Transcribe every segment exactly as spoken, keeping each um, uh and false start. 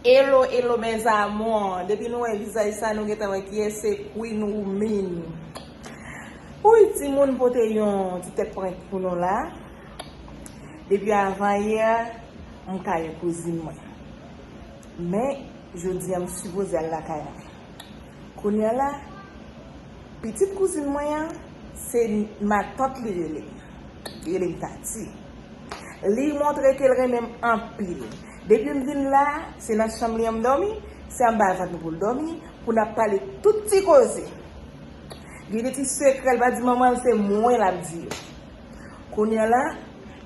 Hello, hello mes amours. Depi nou wè vizaj sa, nou gentan wè kiyès se Queen Roumine. Wi, timoun pote yon ti tèt prank pou nou la. Depi avan yè, m kay kouzin mwen. Men, jodi a, m sipoze al lakay mwen. Kounye a la, pitit kouzin mwen an, se matant li rele m. Li rele m Tati. Li montre ke l renmen m anpil. Depi m vin la, se nan chanm li an m dòmi, se anba vant nou pou l dòmi, pou n ap pale tout ti koze. Gen de ti sekrè l pa di manman l, se mwen l ap di yo. Kounye a la,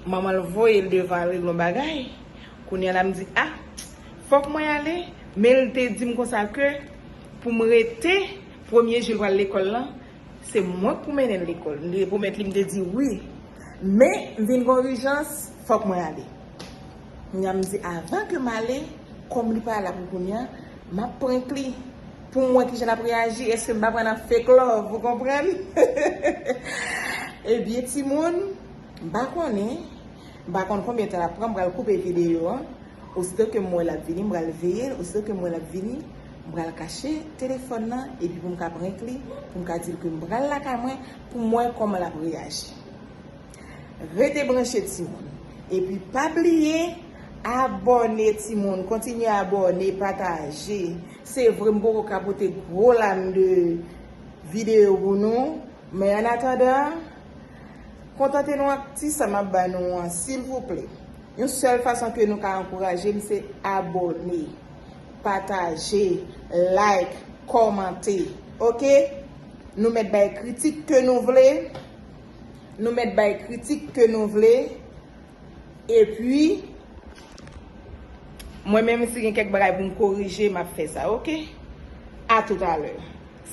manman l voye l devan al regle yon bagay. Kounye a la, m di, a, fòk mwen ale, men l te di m konsa ke pou m rete, premye jou l pral lekòl lan, se mwen k pou mennen l lekòl. M te pwomèt li, m te di wi. Men, m vin gen yon ijans, fòk mwen ale. Kounye a, m di, avan ke m ale, kòm li pa la pou kounye a, m ap prank li. Pou m wè kijan l ap reyaji, èske m pa pran nan fake love, ou konprann? Ebyen, timoun, m pa konnen, m pa konn konbyen tan l ap pran, m pral koupe videyo an. Osito ke m wè l ap vini, m pral veye l. Osito ke m wè l ap vini, m pral kache telefòn nan, epi pou m ka prank li, pou m ka di l ke m pral lakay mwen, pou m wè kòman l ap reyaji. Rete branche, timoun. Epi pa bliye, abòne, timoun. Kontinye abòne, pataje. Se vre, m poko ka pote gwo lam de videyo pou nou, men annatandan, kontante nou ak ti sa m ap ba nou an, silvouplè. Yon sèl fason ke nou ka ankouraje m, se abòne, pataje, like, kòmante. Oke? Nou mèt bay kritik ke nou vle. Nou mèt bay kritik ke nou vle. Epi, mwen menm, si gen kèk bagay pou m korije, m ap fè sa, oke? A toutalè.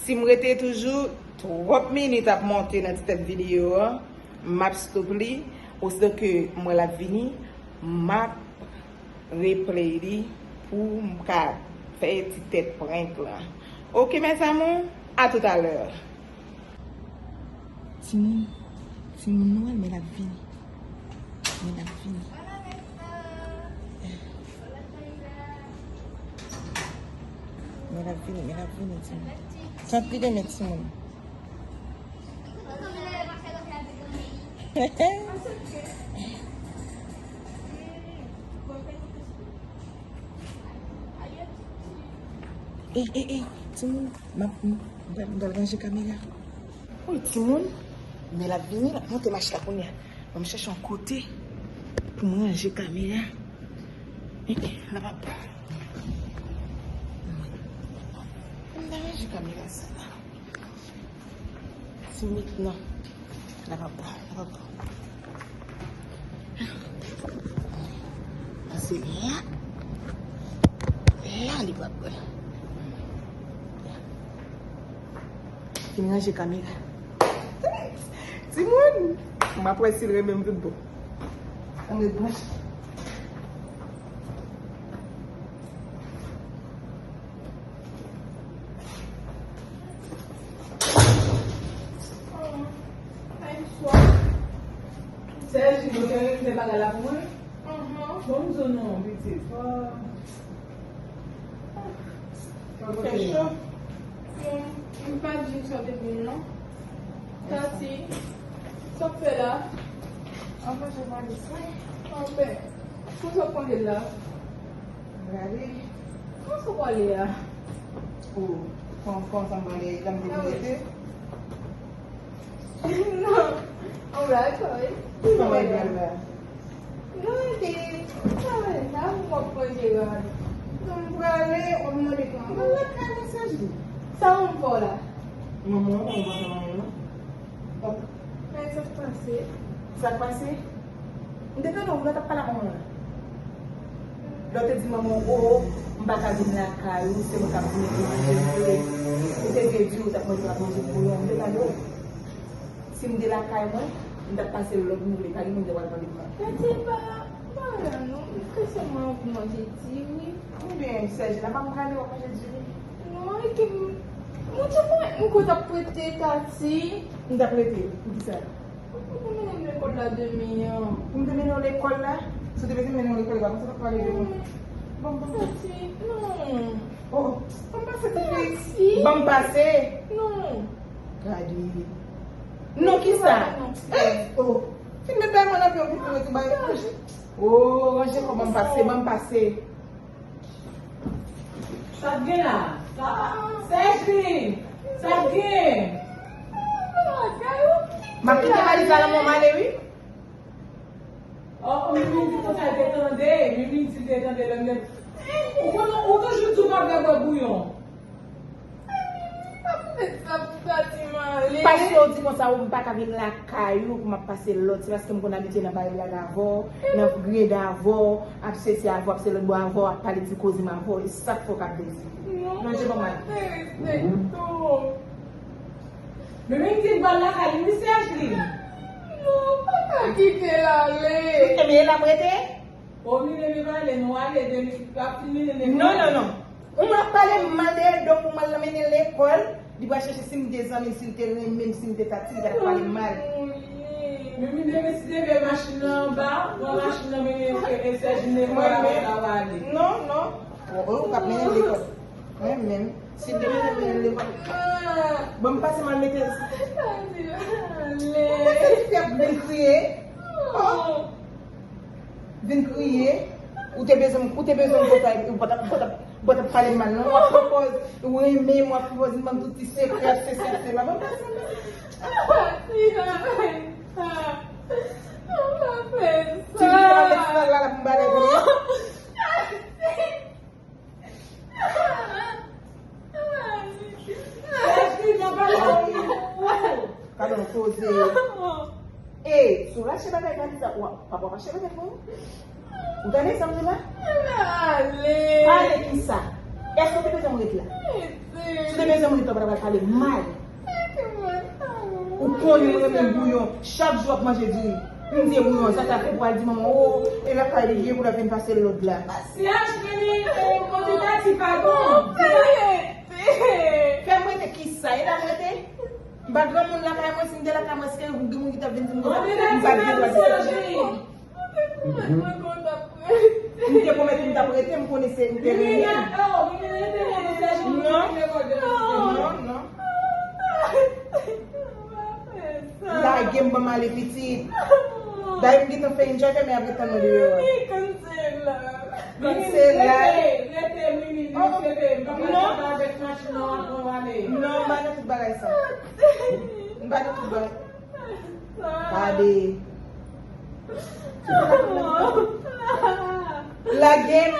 Si m rete toujou twòp minit ap monte nan ti tèt videyo an, m ap stop li. Osito ke m wè l ap vini, m ap replay li pou m ka fè ti tèt prank lan. Oke, mes amours, a toutalè. Timoun, timoun, nou wè l, men l ap vini. Men l ap vini. Men l ap vini, men l ap vini, timoun. Tanpri, demen, timoun. Ey, ey, ey, timoun, m ap, m, m pral, m pral ranje kamera. Wi, timoun, men l ap vini, l ap monte mach la kounye a. Ban m chèche yon kote pou m ranje kamera. Ey, ey, l ap ap. M ta ranje kamera sa la. Ti mit nan. L ap ap, l ap ap. Pase la. La li pral pran. Fin ranje kamera. Timoun! M ap wè si l renmen m tout bon. Ann ret branche. Sèji, ou te regle bagay la pou mwen? Bon, m di w non, pitit. Fè cho. M pa di w sa w te di m non. Tati, sa w ap fè la? Anfen, se pa de sa. Anfen, pou sa w pran de la. Gade. Kòman sa w prale a? O, kòman, kòman sa m prale a? E la m te pou rete? Non, anba kò wi. Kòman e pral la? Non, te, sa w ap pran Gerard? Non, m prale, w ap mande kòman. Mwen lakay mwen, Sèji. Sa w ap fè la? Manman w, manman w pa fè manman w non. Bon. Men sa k pase? Sa k pase? M te tande w lè w t ap pale ak manman w la. Lè w te di manman w, o, m pa ka vin lakay ou, se mwen k ap vin pou manje m vle. Ou te vle di w t ap manje, w ap manje bouyon. M te tande w. Si m te lakay mwen, m t ap pase lòd m vle. Pa gen moun ki t ap pral mande m la. Men se pa, pa la non. M te sèlman anvi manje diri. Ebyen, Sèji, la pa m prale, w ap manje diri. Non, e ke m, mwen te konn, m konn ap prete Tati. M t ap prete, poukisa? Pou te mennen m lekòl la demen an. Pou m te mennen w lekòl la? Si w te bezwen mennen w lekòl, e pa konsa w t ap pale de mwen. Soti, non. Oh, oh. Ban m pase, ti fi. Ban m pase. Non. Gade. Non, kisa? Non, non. Eh, oh. Fin met bay mwen nan pye pou pou rete bay ranje. Oh, ranje kò, ban m pase, ban m pase. Sa k gen la? Sa, Sergeline, sa k gen? M ap kite valiz la nan men w, m ale, wi. Oh, oh, Mimi di konsa l te tande, Mimi di l te tande lè m te. Ou konn, ou toujou di w pa vle bwè bouyon. Paske w di konsa, ou m pa ka vin lakay ou pou m ap pase lòt. Se paske m konn abitye nan bay blag avè w, nan griyen avè w, ap sesi avè w, ap se lòt bò avè w, ap pale ti koze m avè w. E sa k fè w k ap dezi. Non, non, je pa mal. Mimi di l pral lakay li, wi, Sergeline. Non, pa ka kite l ale. Ebyen, e la m rete. O, Mimi, Mimi, ale, nou ale, Mimi, pa fini, Mimi. Non, non, non. Ou m ap pale m mal dèyè do m, ou m al mennen l lekòl, li pral chèche si m te zanmi l, si l te renmen m, si m te ta, si li pa t ap pale m mal. Mimi, Mimi, si te vye machin nan anba, pran machin nan, Mimi, e, e, Sergeline, lekòl avè w, la w ale. Non, non. Ou, ou k ap mennen l lekòl. Mwen menm, si te mennen, mennen l lekòl. Bon, m pase m al mete. Poukisa ti fi ap vin kriye? Oh. Vin kriye. Ou te bezwen, ou te bezwen m konsa, ou pa t ap, ou pa t ap, ou pa t ap pale m mal, non. W ap pran pòz, ou renmen m, w ap pran pòz, m ban m tout ti sekrè, se sa, se la. Bon, pase, pase. Ti fi pa met sal la, la pou m bagay konnen. Gade yon koze. E, si w rache bagay gade sa, w ap, w ap rache bagay pou ou. Ou tande sa m di la? Ale. Pale kisa? Èske w te bezwen m ret la? Si w te bezwen m ret la, w pa t ap pral pale mal. Ou konnen mwen renmen bouyon. Chak jou w ap manje diri. M di e bouyon, sa ta fè pou al di manman, o, e lakay li ye pou l ap vin pase lòd la. Serge, vini, e, mwen te ta di padon. Fè m rete kisa? E la m rete? M pa granmoun lakay mwen, si m te lakay mwen, èske gen moun ki t ap vin di m konsa? M pa t gen dwa di sa. M te pwomèt ou m t ap rete, m konnen se ou te renmen. Non, non, non. Lage m, ban m ale pitit. Dayè m gentan fè enjoy, fè men ap ret tann mwen deyò. Kòm se la. Rete, rete, Mimi, rete. M pa pral chita avèk machin nan ankò, ale. Non, m pa nan tout bagay sa. M pa nan tout bagay. Gade. Lage m.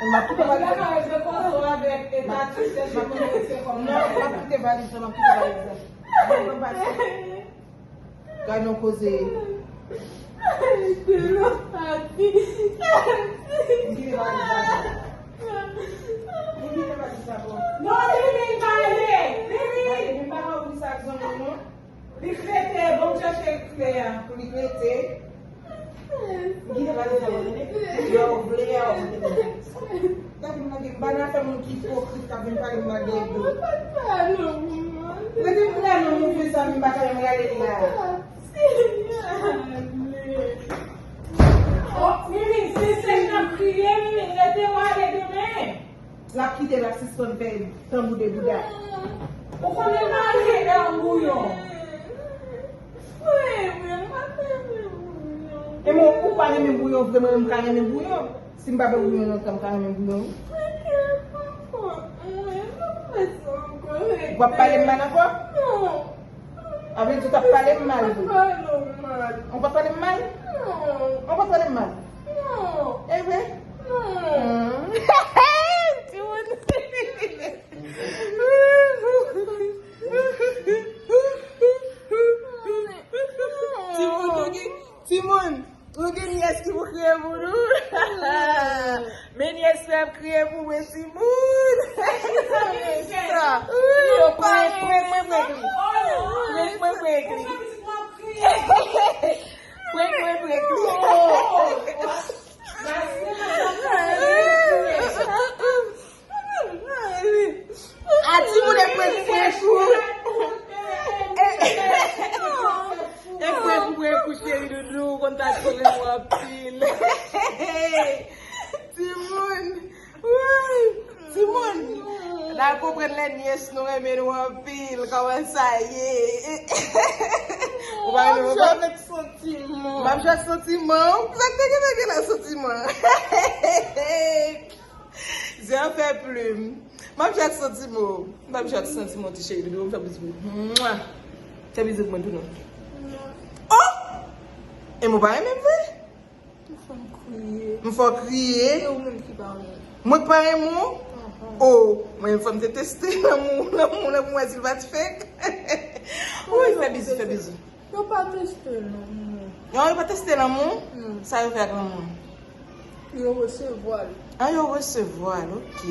M ap kite valiz la. Non, m ap kite valiz la, m ap kite valiz la. Bon, bon, pase. Gade yon koze. M kite valiz la. M kite valiz la, bon. Non, li vini, li pa ale. Li vini. Gade, m pa ka ouvri sa ak zanmi m, non. Li k rete, bon, m chèche kle a. Pou li k rete. M kite valiz la, bon, tande. Lè w vle a, w mete valiz la. Gade m lage m pa nan afè moun ki ipokrit k ap vin pale m mal dèyè do. Rete m la non, move zanmi m pa ka menm rale li la. Oh, Mimi, se sèl nan kriye, Mimi, rete w ale demen. L ap kite, l ap sispann fè tanbou de bouda. Ou konnen m pa renmen bouyon. E mwen, ou pa renmen bouyon vre, mwen menm m ka renmen bouyon. Si m pa bwè bouyon lontan, m ka renmen bouyon, wi. W ap pale m mal ankò? Sa vle di w t ap pale m mal vre? Ou pa pale m mal? Ou pa pale m mal? Enben. Timoun. Timoun, nou gen, timoun, nou gen nyès ki pou kriye pou nou. Men nyès la ap kriye pou mwen, timoun. Sa. Prank, prank, prank, prank li. Prank, prank, prank li. Prank, prank, prank li. A timoun e prank, prank ou. E prank ou, prank ou, cheri doudou, ou konn ta tire mwen anpil. A konprann lè nyès nou renmen nou anpil, kòman sa ye? Ou pa renmen mwen? Avèk santiman. M ap jwe ak santiman. Sa k te gen la santiman? Zè fè plim. M ap jwe ak santiman. M ap jwe ak santiman, ti cheri doudou. M fè bizou. Mwa. Fè bizou pou mwen tou non. Oh! E mwen pa renmen vre? M fè w kriye. M fè w kriye? E ou menm ki pa renmen? Mwen k pa renmen w? Oh, mwen menm fò m te teste lanmou, lanmou, lanmou, mwen si l pa t fake. Wi, fè bizou, fè bizou. Yo pa teste lanmou. Non, yo pa teste lanmou? Non. Sa yo fè ak lanmou? Yo resevwa l. Ah, yo resevwa l, ok.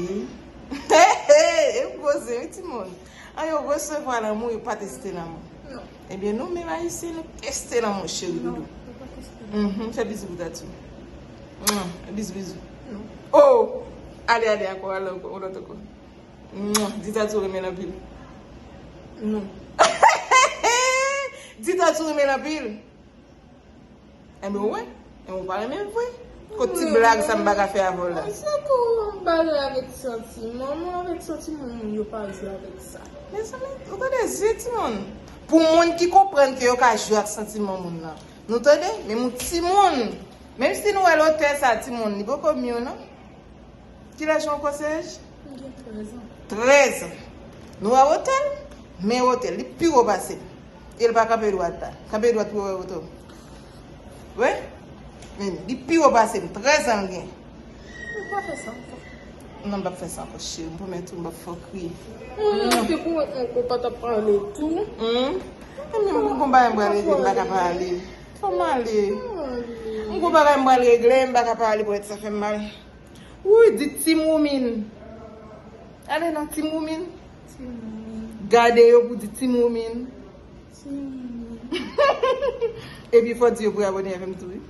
E m koze, wi, timoun. An yo resevwa lanmou, yo pa teste lanmou. Non. Ebyen, nou menm Ayisyen, nou teste lanmou, cheri doudou. Non, yo pa teste lanmou. Mhm, fè bizou pou Tatou. Mwa, bizou, bizou. Non. Oh! Ale, ale, ankò, ale, ankò, yon lòt ankò. Mwa, di Tatou renmen l anpil. Non. Di Tatou renmen l anpil. Enben, ou wè? Enben, ou pa renmen l vre. Kot ti blag sa m pa ka fè avè w la? Se pou bagay avèk santiman. Moun avèk santiman, moun yo pa jwe avèk sa. Mezanmi, ou tande, zye timoun. Pou moun ki konprann ke yo ka jwe ak santiman moun nan. Nou tande? Men moun timoun. Menm si nou wè lotè sa, timoun, li poko myon, non? Kilè ou konseye? M gen trèz an. Trèz an. Nou wè wotè l? Men wotè l, li pi wo pase m. E l pa kanpe dwat la. Kanpe dwat pou w wè wotè w. Wi? Men li pi wo pase m. Trèz an l gen. M pa fè sa ankò. Non, m p ap fè sa ankò, cheri. M pwomèt ou, m p ap fè w kriye. Mwen te pwomèt mwen ke w pa t ap pale tou. Hmm? E menm m gon bagay m pral regle, m pa ka pale. Fò m ale. M gon bagay m pral regle, m pa ka pale, pwomèt sa fè m mal. Wouyy, di Team Womin. Ale nan Team Womin. Team Womin. Gade yo pou di Team Womin. Team Womin. Epi fò di yo pou abòne avè m tou, wi.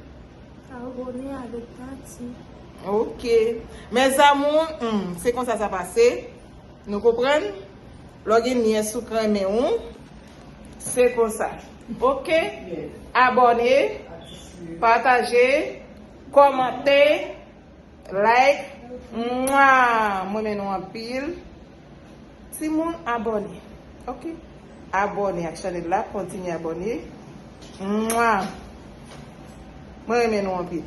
Abòne avèk Tati. Ok. Mes amours, hmm, se konsa sa pase. Nou konprann? Lè w gen nyès ou k renmen w, se konsa. Ok? Abòne, pataje, kòmante. Like. Mwa! Mwen renmen nou anpil. Timoun, abòne. Ok? Abòne ak chanèl la, kontinye abòne. Mwa! Mwen renmen nou anpil.